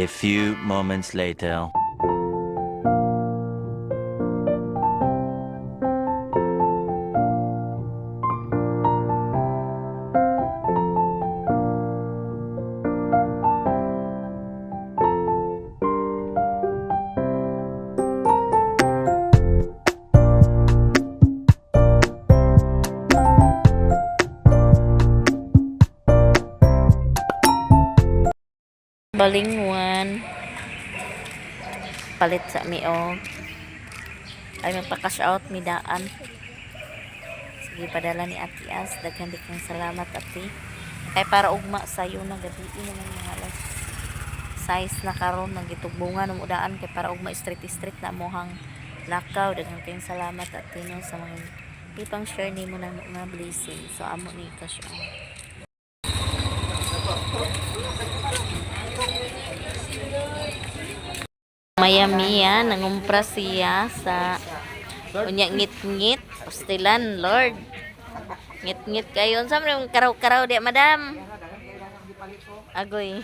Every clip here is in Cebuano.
A few moments later. Balingwan. Palit sa mi og ay magpa-cash out mi daan. Sige, padala ni Ate As. Daghan di kang salamat, Ate. Kay para ugma sayo na gabi naman mga alas size na karon nagitugbungan mo daan kay para ugma street street na mohang lakaw. Daghan kayong salamat, Ate, no, sa mga ipang share nimo na mga blessing. So amo ni cash out. Maya-maya, nangumpra siya sa unya ngit-ngit. Pastilan, Lord. Ngit-ngit kayo. Unsa man yung karaw-karaw di, madam? Agoy.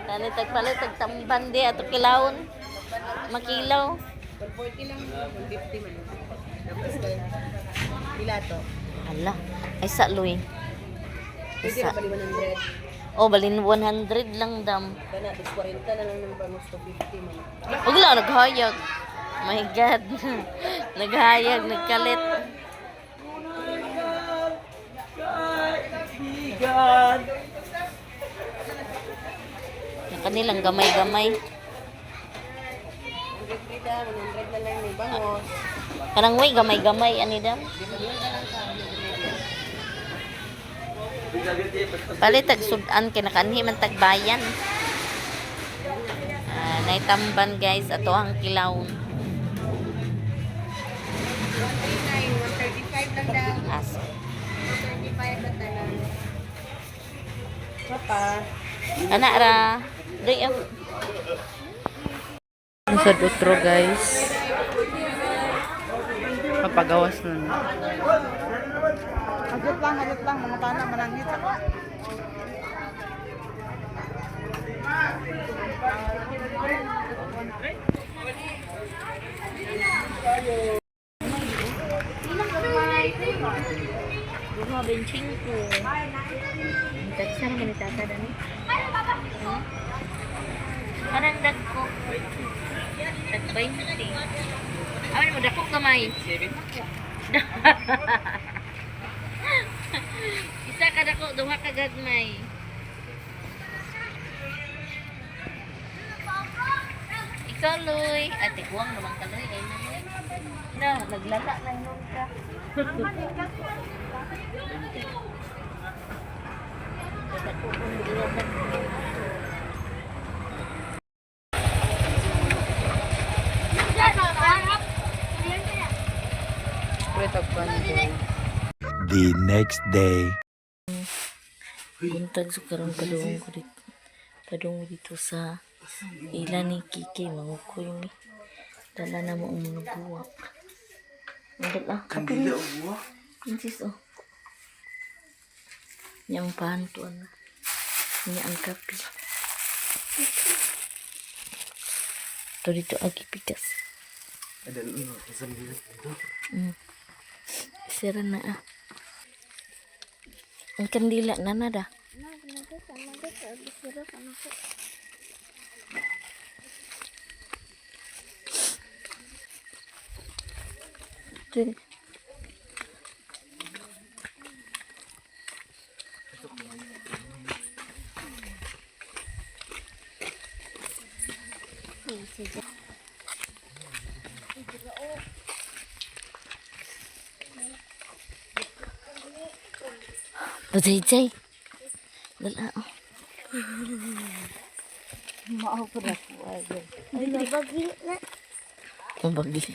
Tani tagpalit tagtamban di ato kilawon. Makilaw. 140 lang, 150 man. Tapos pila to? Ala, ay sa Louie. Pwede Isa. ra bali 100. Oh, balin 100 lang dam. Kana, dos 40 na lang ng bangos, 250 man. Huwag lang, naghayag. My God. Naghayag, nagkalit. Yung kanilang gamay-gamay. 100 da, 100 na lang ng bangos. Parang way, gamay-gamay, ani dam. Palit, tagsudan, kinakanhi man tagbayan. Ah, naitamban guys, ato ang kilawon. 139, 135 lang daw. Aso. 135 na tanan. Papa. Ana ra. Doy, oh. Sa otro, guys. Mapagawas na na. Hagot lang, mga pana manangit ako. Duha, 25. Tagsa naman ni tata dani. Huh? Parang dagko. Tag 20. Awan mo dako kamay. Isa ka dako, duha ka gagmay. Ikaw, Loy. Ate, guwang naman ka, Loy. Ay, na, Loy. Na, naglala na yun ka. Pre tagpan guys. The next day. Buntag sa karon padung ko dito. Padung dito sa ila ni Kiki mangukoy mi. Dala na mo ang mga buwak. Ang dala. Kandila o buwak? Princess oh. Niyang panto ano. Niya ang kape. Ito dito agi pikas. Sira na ah. Ang kandila na na da. Ito. Bajay-jay. Dala oh. Ang bagi.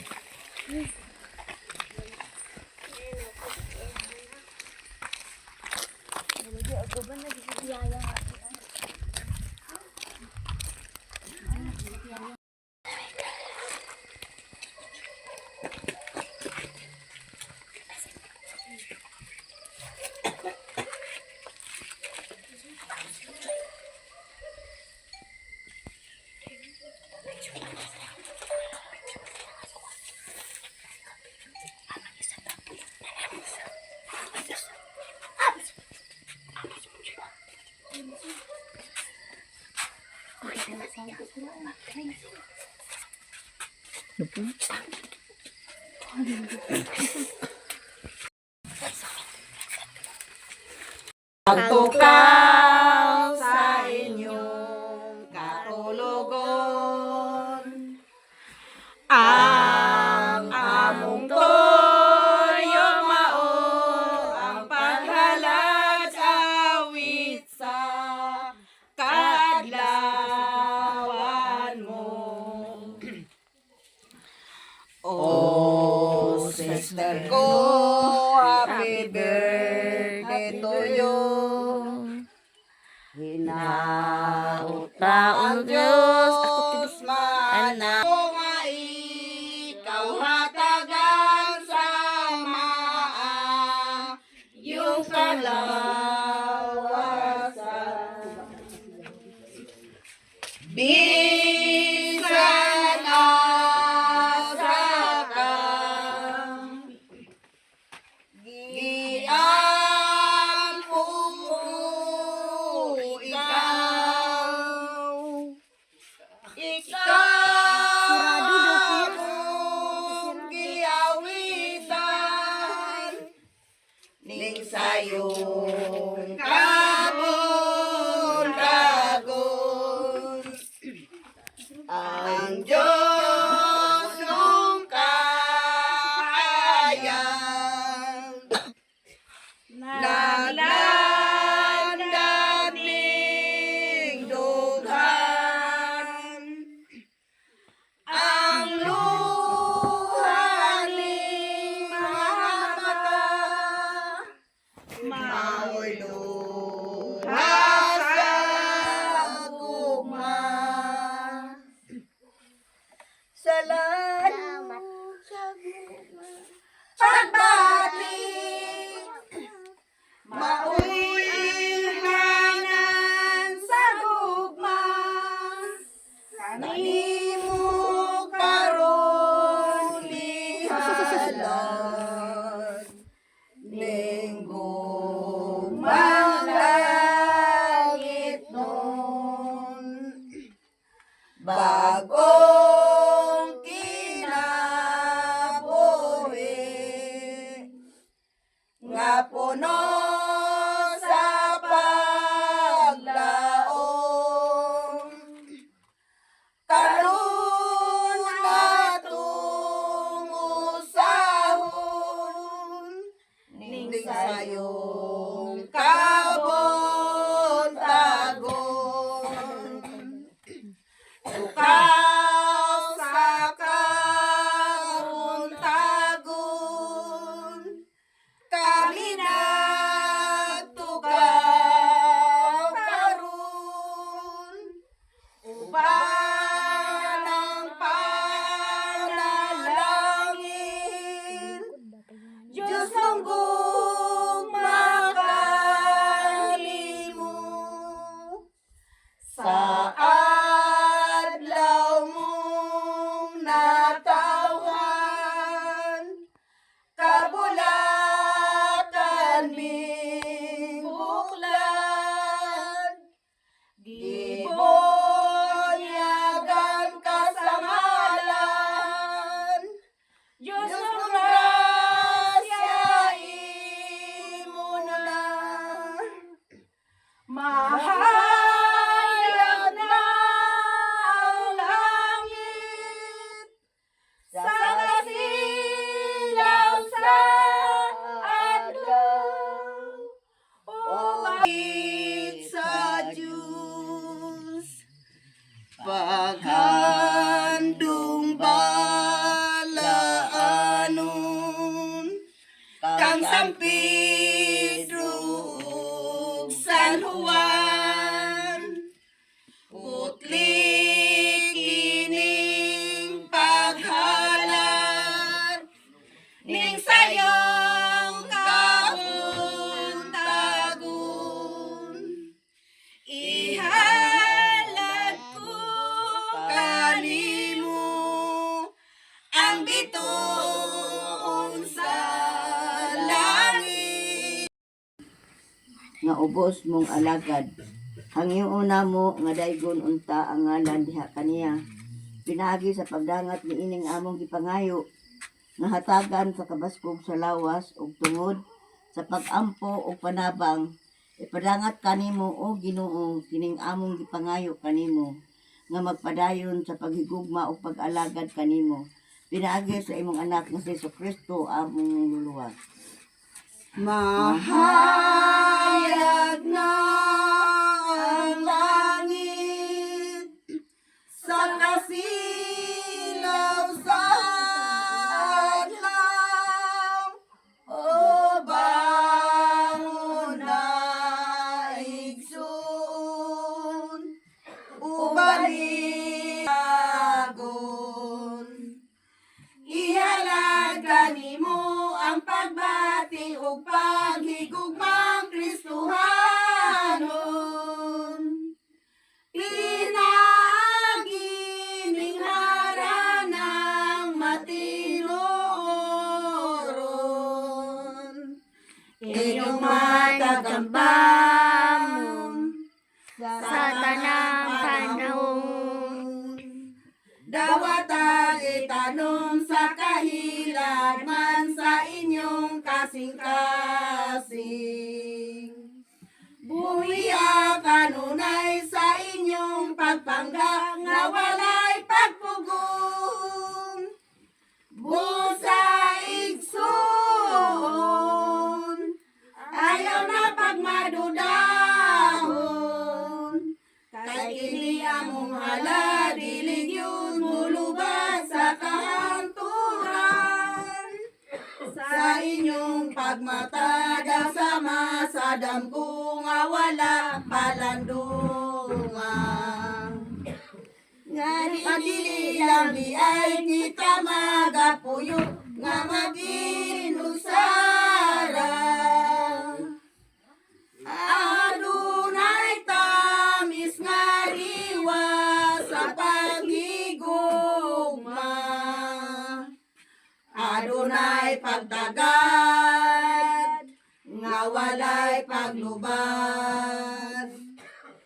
Pagtukaw sa inyong katulogon, ang among toyo mao ang paghalad awit sa kaadlawan mo. Oh, sister ko, happy birthday to you. Hinaut Taon Diyos, ako Diyos man Anak. ko nga ikaw hatagan sa maa yung kalawasan. Bisan asa ka, giampo ko ikaw. Ikaw akong giawitan ning sayong kabuntagon. Ang Diyos nung kaayang naglandat ning dughan ang luha ning mga mata mao'y luha sa gugma. Salamat sa gugma. Pagbati mao'y ilhanan sa gugma. Kanimo karon mihalad ning gugmang langit nun bagong kinabuhi nga puno sa paglaom. Karon natong usahon ning sayong kabuntagon. Tukaw sa kabuntagon, kami nagtukaw karon uban ang panalangin. Diyos ng gugma kanimo sa adlaw mong natawhan, kabulatan ming buklan, gibunyagan ka sa ngalan. Diyos ng grasya imo na. Mahayag na ang langit sa kasilaw sa adlaw. Umawit sa Diyos, paghandong balaanon, kang San Pedro ug San Juan, putli kining paghalad ning sayong kabuntagon. Ihalad ko kanimo ang bituon sa langit. Nga ubos mong alagad. Hangyoon namo nga daygon unta ang ngalan diha kaniya. Pinaagi sa pagdangat niining among gipangayo nga hatagan sa kabaskog sa lawas ug tungod sa pag-ampo ug panabang, ipadangat kanimo, o Ginoo, kining among gipangayo kanimo nga magpadayon sa paghigugma ug pag-alagad kanimo pinaagi sa imong anak nga si Kristo among luluwas. Mahayag na ang langit sa kasilaw sa adlaw, o bangon na, igsoon, ubani agon. Ihalad kanimo ang pagbati ug paghigugmang Kristohanon. Pinaagi ning haranang matinuoron. Inyong matagambam sa tanang panahon. Dawatan itanom sa kahiladman sa inyong kasing-kasing. Buhiya kanunay sa inyong pagpangga nga walay pagpugong. Busa igsoon, ayaw na pagmadudahon. Kay kini among hala, dili gyud mulubad sa kahanturan. Sa inyong pagmata sama sa damgo nga wala palandungan. Nga dili lang di ay kita magapuyo nga maginusara. Adunay tamis nga riwa sa paghigugma. Adunay pagtagad nga walay paglubad.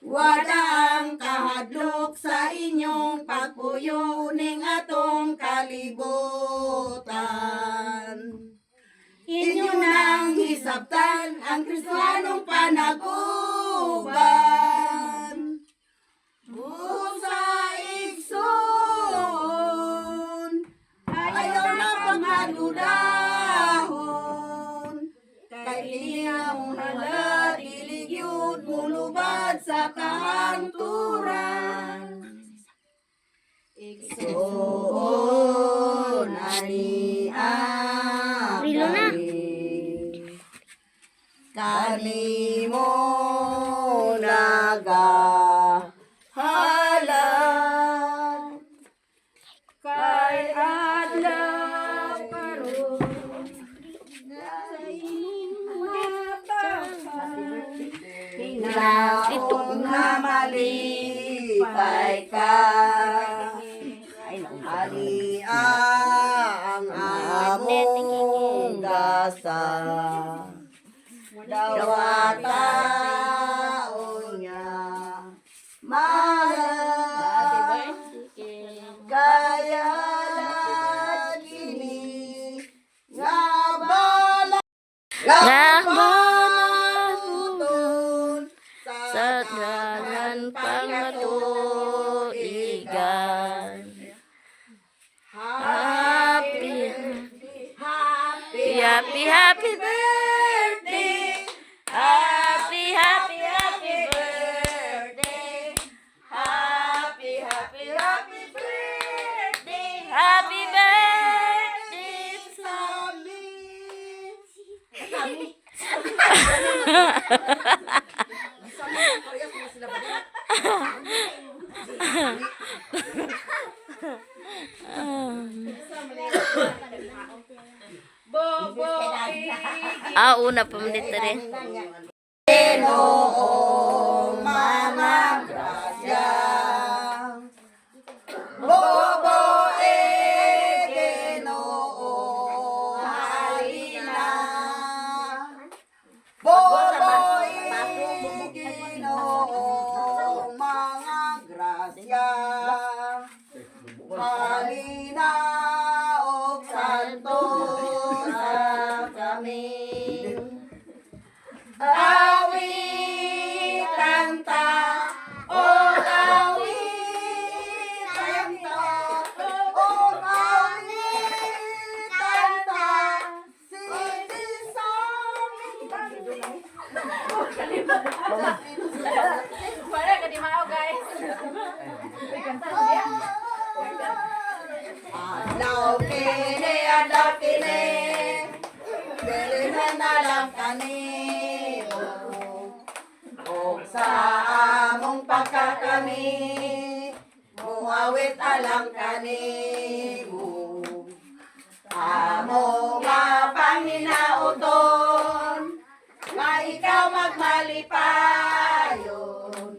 Wala ang kahadlok sa inyong pagpuyo ning atong kalibutan. Inyo nang hisabtan ang Kristiyanong panaguban. Busa igsoon, ayaw na pagmadudahon. Kay niya mong hala, dili gyud mulubad sa kahanturan. Igsoon, ani Rilo na. Kanimo naga halad kay adlaw karon sa inyong Ito nga malipay ka. Ali ang among gasa. Dawata unya mala kaya lagi ni nga bala Nga balaton sa dalan pangatuigan. Happy, happy, happy, happy birthday. Happy, happy, happy birthday. Happy, happy, happy birthday. Happy birthday sa amin. Ah, una pa man dito rin. Noong mga grasya. Bobo e Ginoo halina. Bobo e Ginoo. Amen. Awitan ta, o awitan ta, o awitan ta, sige sa Wala ka di mao, guys. Adlaw kini, adlaw kini, dili na nalang kanimo. Og sa among pagkakami, muawit alang kanimo. Amo nga panginauton, nga ikaw magmalipayon.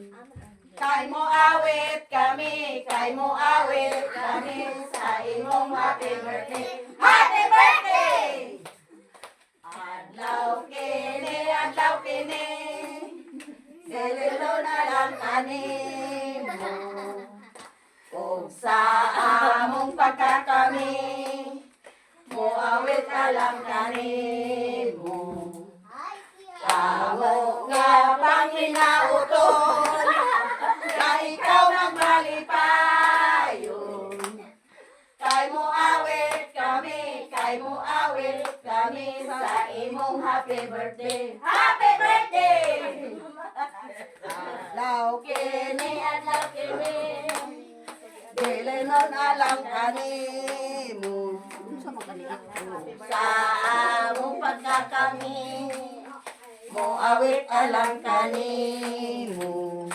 Kay mo awit kami, kay mo awit kami sa imong happy birthday. Happy birthday! Adlaw kini, adlaw kini, Sililo na lang kanimo. Og sa among pagkakami, moawit alang kanimo. Amo nga panginauton, na ikaw magmalipayon. Kay mo awit kami, kay mo awit kami sa imong happy birthday. Happy birthday! Adlaw kini, adlaw kini, dili nun alam kanimo. Sa among pagkakami, mo awit alam kanimo.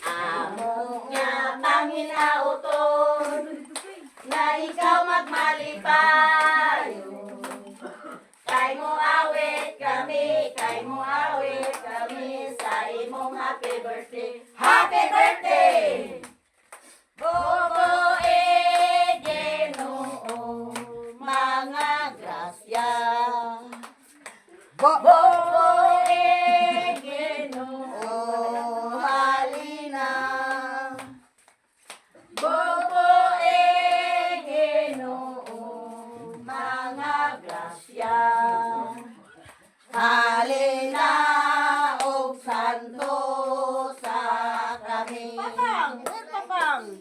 Amo nga panginauton, na ikaw magmalipayo. Kay mo awit kami, kay mo awit kami sa imong happy birthday. Happy birthday! Bobo e Ginoo, mga grasya. Bobo e Ginoo, halina. Bobo e Ginoo, mga grasya. Halina og santo sa kami. Papang, papang.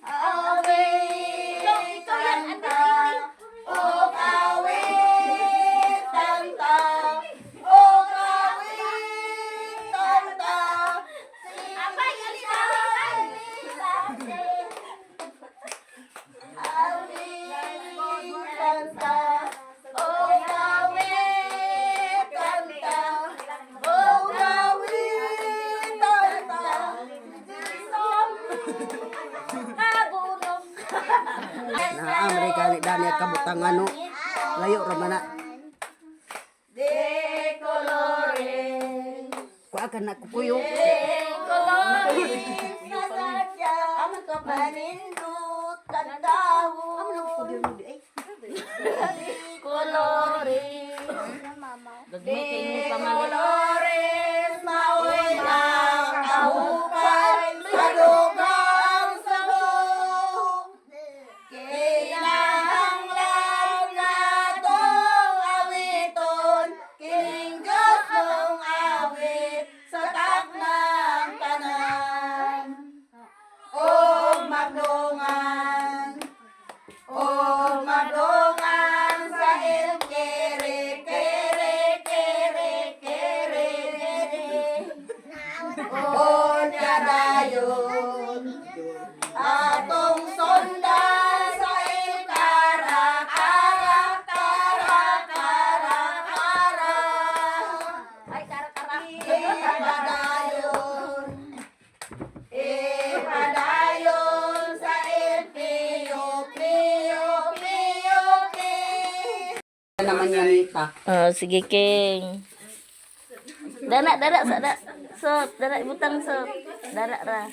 Awit kanta, og awit kanta, og awit kanta. Apay, alin, alin, Awit kanta, og awit kanta, og awit kanta. Naamri kali dani kabutang ano. Layo ra man na. De colores. Kuha ka na kukuyo. De colores. Nasasya. Manindot kandahon. De colores. De colores. Maoy ang kahupay sa dugang sabo. Kinahanglan natong awiton, kining Diyos mong awit sa taknang tanan. O magdungan, o magdungan sa il kere kere kere kere kere. O dayon. Atong sonda sa ilkara, kara, kara, kara, kara. Ay, kara kara. Ipadayon, ipadayon sa ilpiyo, piyo, piyo, piyo. Naman yan ita. Oh, sige King. Dara, dara, sa da. Sot, dara ibutang sot. Dara ra.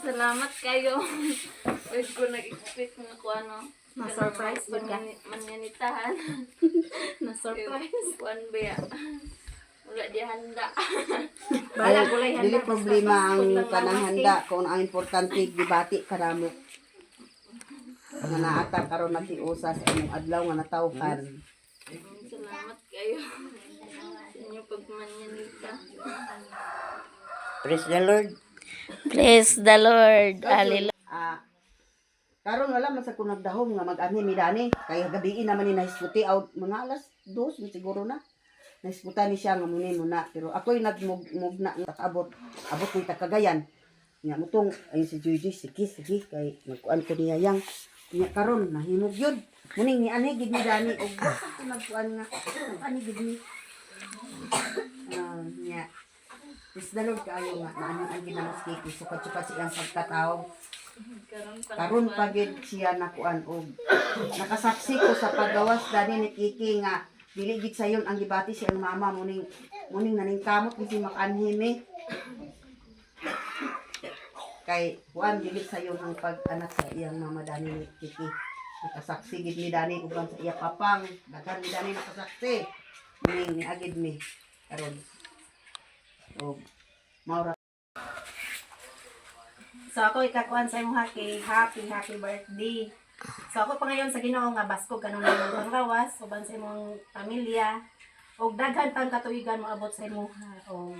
Salamat kayo. Wait ko nag-expect nga ko ano. Na-surprise ba ka? Manyanitahan. Na-surprise. Kuan ba ya? Wala di handa. Bala gulay handa. Dili problema ang kanang handa kung ang importante gibati kanamo. Nga naata karon naghiusa sa imong adlaw nga natawhan. Salamat kayo sa inyong pagmanyanita. Praise the Lord. Bless the Lord. Hallelujah. Ah, karon wala man sa ko nagdahom nga mag-anhi mi dani kay gabii naman ni nahisguti out mga alas 2 na siguro na. Nahisgutan ni siya nga muni muna pero ako'y nagmugna nga abot abot ni Cagayan. Nya mutong ay si Joy Joy, sige sige kay nagkuan ko niya yang nya karon nahimog yun. Muning ni anhi gid mi dani og basta ko nagkuan nga ani gid mi. Ah, nya. Praise the Lord kaayo nga naano ang ginamas kay sukad-sukad sa iyang pagkatao. Karon pa Karon pa gid siya nakuan og nakasaksi ko sa paggawas dani ni Kiki nga dili gid sayon ang gibati siyang mama muning muning naning kamot gid si makaanhimi kay kuan dili sayon ang pag-anak sa iyang mama dani ni Kiki. Nakasaksi gid mi dani uban sa iya papang daghan mi dani nakasaksi muning niagid mi karon og mao ra. So ako ikakuan sa imong haki, happy happy birthday. So ako pa ngayon sa Ginoo nga baskog kanon imong panggawas uban sa imong pamilya ug daghan pang katuigan moabot sa imong og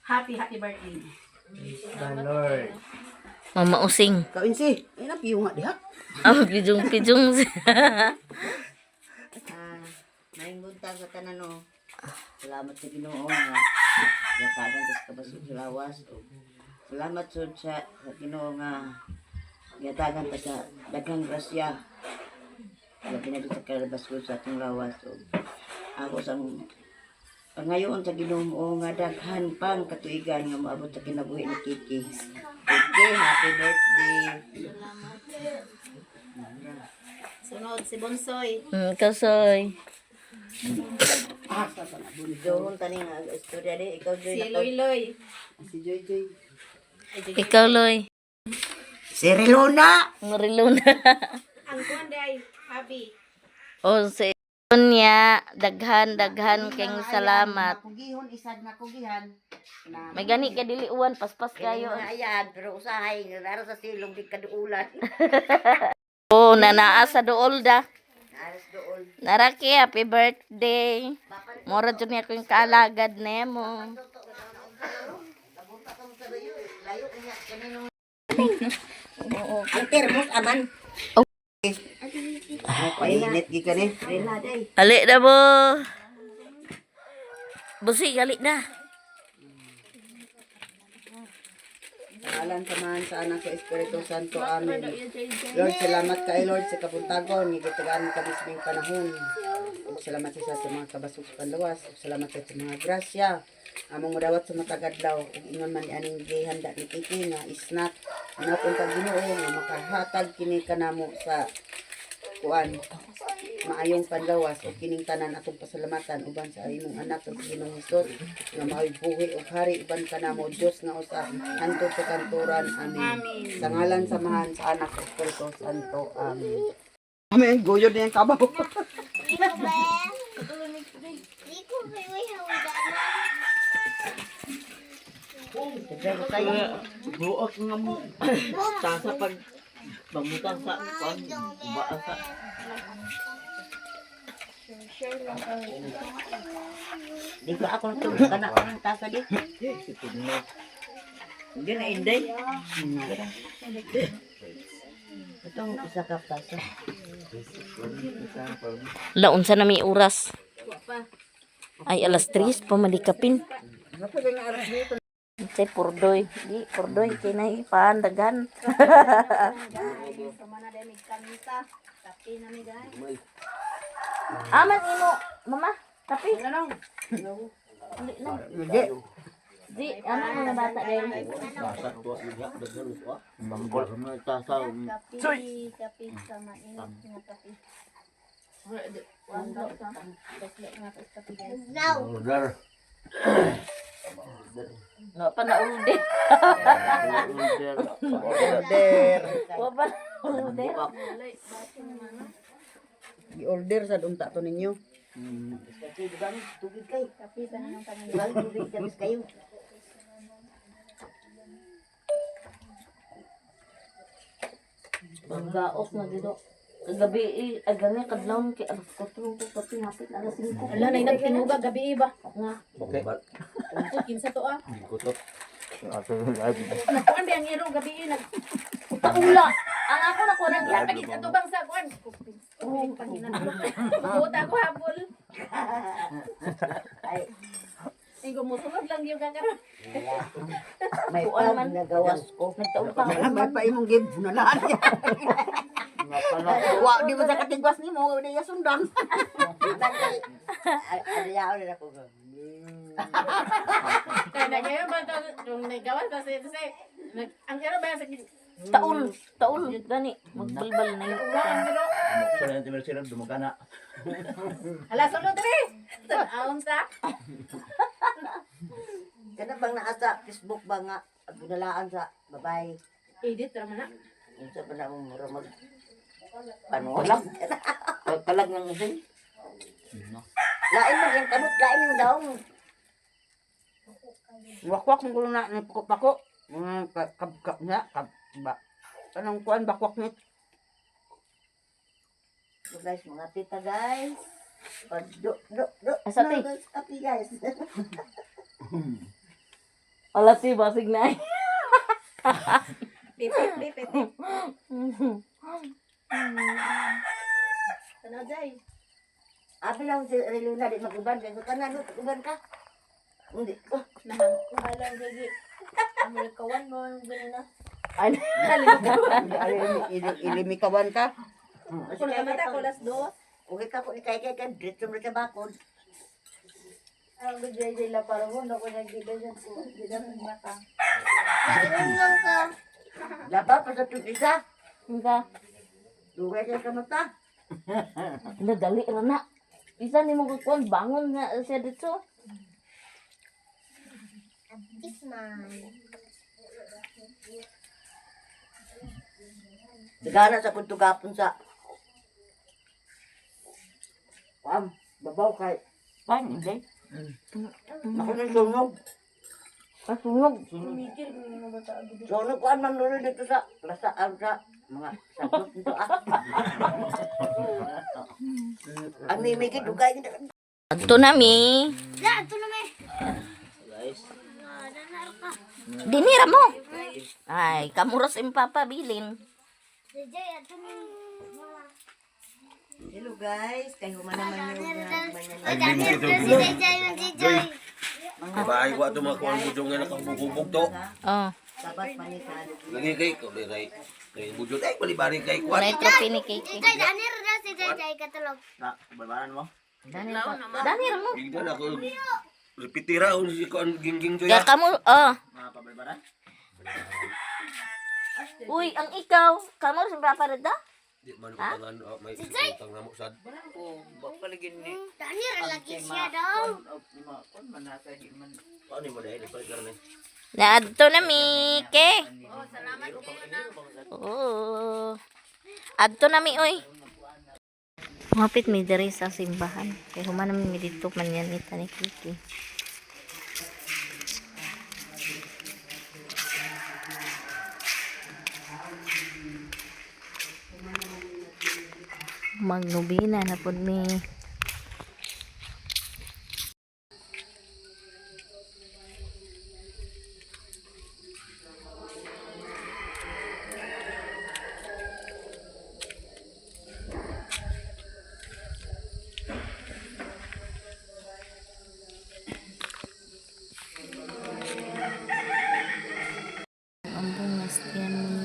happy happy birthday. The Lord. Mama Using. Kainsi, ay napiyo nga diha. Oh, pijong pijong. Ah, maayong buntag sa tanan no. Salamat sa Ginoo nga gatagan ta sa kabasog sa lawas. Ug salamat sud sa Ginoo nga gatagan ta sa daghang grasya. Labi na sa kalabasog sa atong lawas. Ug ako sang pangayoon sa Ginoo nga daghan pang katuigan nga moabot sa kinabuhi ni Kiki. Kiki, happy birthday. Sunod si Bonsoy. Kasoy. Doon tani nga istorya di ikaw Joy Si na Loy Loy. Si Joy Joy. Ikaw, Loy. Si Relona. Ngurilo na. Ang kuan day, happy. O, si Sonia, daghan, daghan kayong salamat. Kugihon isad na kugihan. Na May gani ka dili uwan, paspas kayo. Mga ayan, pero usahay, naro sa silong di kaduulan. Oh, nanaa sa dool da. Aras dool. Naraki, happy birthday. Mura dyan niya ko yung kaalagad nemo. Ang termos aman. Painit gi kani. Rela day. Ali na mo. Busi, ali na. Alan samahan sa Anak sa Espiritu Santo. Amen. Lord, salamat kay Lord sa kabuntagon nga gitagaan mo kami sa iyong panahon. Ug salamat sa sa mga kabasog sa panlawas. Ug salamat sa mga grasya. Among modawat sa matag adlaw ug ingon man aning gihanda ni Kiki nga isnak. Anak unta Ginoo nga makahatag kini kanamo sa kuan maayong panlawas ug kining tanan atong pasalamatan uban sa imong anak ug Ginoong Hesus nga maoy buhi ug hari uban kanamo Dios nga usa hantod sa kanturan. Amen. Sa ngalan samahan sa Anak ug Espiritu Santo. Amen. Amen. Guyod na yung kabaw. Buok nga mo. Tasa pag pamutang sa kuan, baa sa Di ko ako natulog ka na ang tasa di. Hindi na inday. Itong isa ka tasa. Laon sa na may oras. Ay, alas 3, pamalikapin. Say, purdoy. Di, purdoy. Kinay, paan, dagan. Sumana day mig kanta. Kape na mi guys. Aman, imo. Mama, kape. Ali lang. Hindi. Di, ano mga bata dahil? Kape, kape sa mainit nga kape. One cup ka. Tatlo nga kape guys. No, pa na order. Order. Wa pa na order. Gi-order sa unta to ninyo. Kasi dugang tubig kay. Kape sa nang tanan. Dugang tubig tapos kayo. Paggaos na dito. Kagabi eh, ay gani kadlawon kay alas 4 ko kape hapit alas 5. Ala na nagtinuga gabi iba. Nga. Okay. Uy, kinsa to ah. Kutot. Nagkuan ba ang iro gabi eh, nag Utaula. Ang ako na ko nang Naghatag sa tubang sa kuan. Oh, pangina. Buta ko habol. Ay, Ay gumusunod lang yung kakaroon. may pag nagawas ko. Nagtaulta. May pa imong give na lang. Wa di mo sa katigwas nimo, di ya sundan. Ay, na ako. Kaya na ngayon ba ito, yung nagawas ba siya, kasi ang iro ba sa Taul, taul gani magbalbal na yun. Wala ang iro. Sila na timir sila dumagana. Ala, sulod rin. Aon sa. Kana bang naa sa Facebook ba nga bunalaan sa babae? Edit raman na. Unsa pa na mong mura mag ano? Kalag. Kalag ng isin. Lain man yung kamot, lain yung daong. Wakwak mo kuno na ni pako. Mga kab kab na kab ba. Anong kuan bakwak nit? So guys, mga tita guys. Pag do do do. Asa, No, te? guys, kape guys. Wala ti basig na. eh. Pipit, pipit. Ano, Jay? Abi lang si Reluna di maguban kay tanan no uban ka. Hindi ko. Nahang. Alam, gigi. Amerikawan mo ang ganina. Ano? Ilimikawan ka. Kung mata ko las dos. Okay ka po ni kay kay kay diretso mo sa bakod. Ang gigi la para mo na ko nagigil sa gila ng mata. Ano ka? Laba pa sa tug isa. Nga. Dugay kay ka mata. Nadali ra na. Isa ni mo kukuan bangon na siya dito. Dagana sa kun tugapon sa Kuan babaw kay Pan, hindi. Ako nang sunog. Kasunog. Sunog kuan man nulo dito sa lasaan sa mga sagot nito ah. Ang mimigid dugay gid. Adto na mi. Guys. Dinira mo. Ay, kamuros im papa bilin. Hello guys, kay human naman yung Bahay wa to mga kuan bujong nga nakabugubog to. Oh, Sabat manikan. Lagi kay ko kay kay bujong ay balibari kay kuan. may trophy ni Kiki. Na, balbaran mo. Danira mo. Bigyan ako repetira on si kuan gingging to Ya ya. kamo, oh. Mga pabalbaran. Uy, ang ikaw, kamuros im papa rida? Di man ko tangan oh, may utang na mo sad. Oh, bapaligin ni. Lagi siya daw. Kun man nasa di man. Paano mo dahil pa karon eh. Naadto na mi, ke. Oo. Adto na mi, oy. Mapit mi diri sa simbahan. Kay human naman mi dito man yan ni ni Kiki. Magnubina na pud mi. Ang bungas tiyan mo.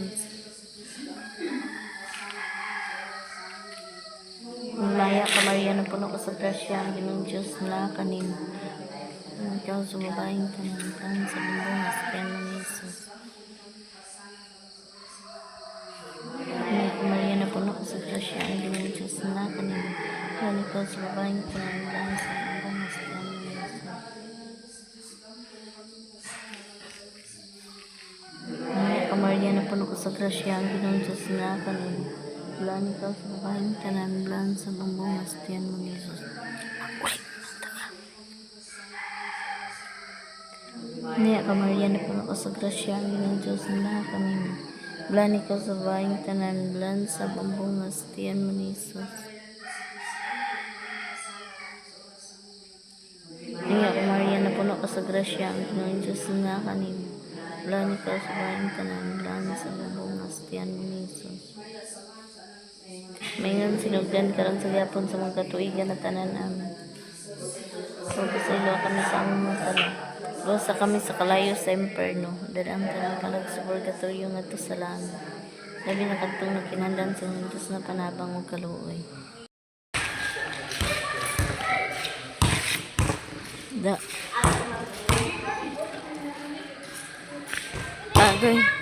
Maya ka Maria na puno ka sa grasya ang Ginoong Diyos na kanimo. Ang ikaw sa babaeng tanan sa bungas tiyan mo ni Jesus. Maya ka Maria na puno ka sa grasya ang Ginoong Diyos na kanimo. Ang ikaw sa babaeng tanan sa bungas tiyan mo ni Jesus. Maya ka Maria na puno ka sa grasya ang Ginoong Diyos na kanimo. Bulan ikaw sa babaeng tanan, bulan sa bumbong tiyan mo ni Jesus. Niya ka Maria, napuno ka sa grasya, ang Ginoong Diyos na kanimo. Blaan ikaw sa babaeng tanan, blaan sa bungas, tiyan mo ni Jesus. Niya ka Maria, napuno ka sa grasya, ang Ginoong Diyos na kanimo. Blaan ikaw sa babaeng tanan, blaan sa bungas, tiyan mo ni Jesus. Maingon sinugdan karon sa gyapon sa mga katuigan na tanan. Amen. Pagpasaylo kami sa among mga sala. Luwasa kami sa kalayo sa imperno. Dala ang tanang kalag sa purgatorio ngadto sa langit. Labi na kadtong nagkinahanglan sa imong Diyos na panabang ug kaluoy. Da. Agay.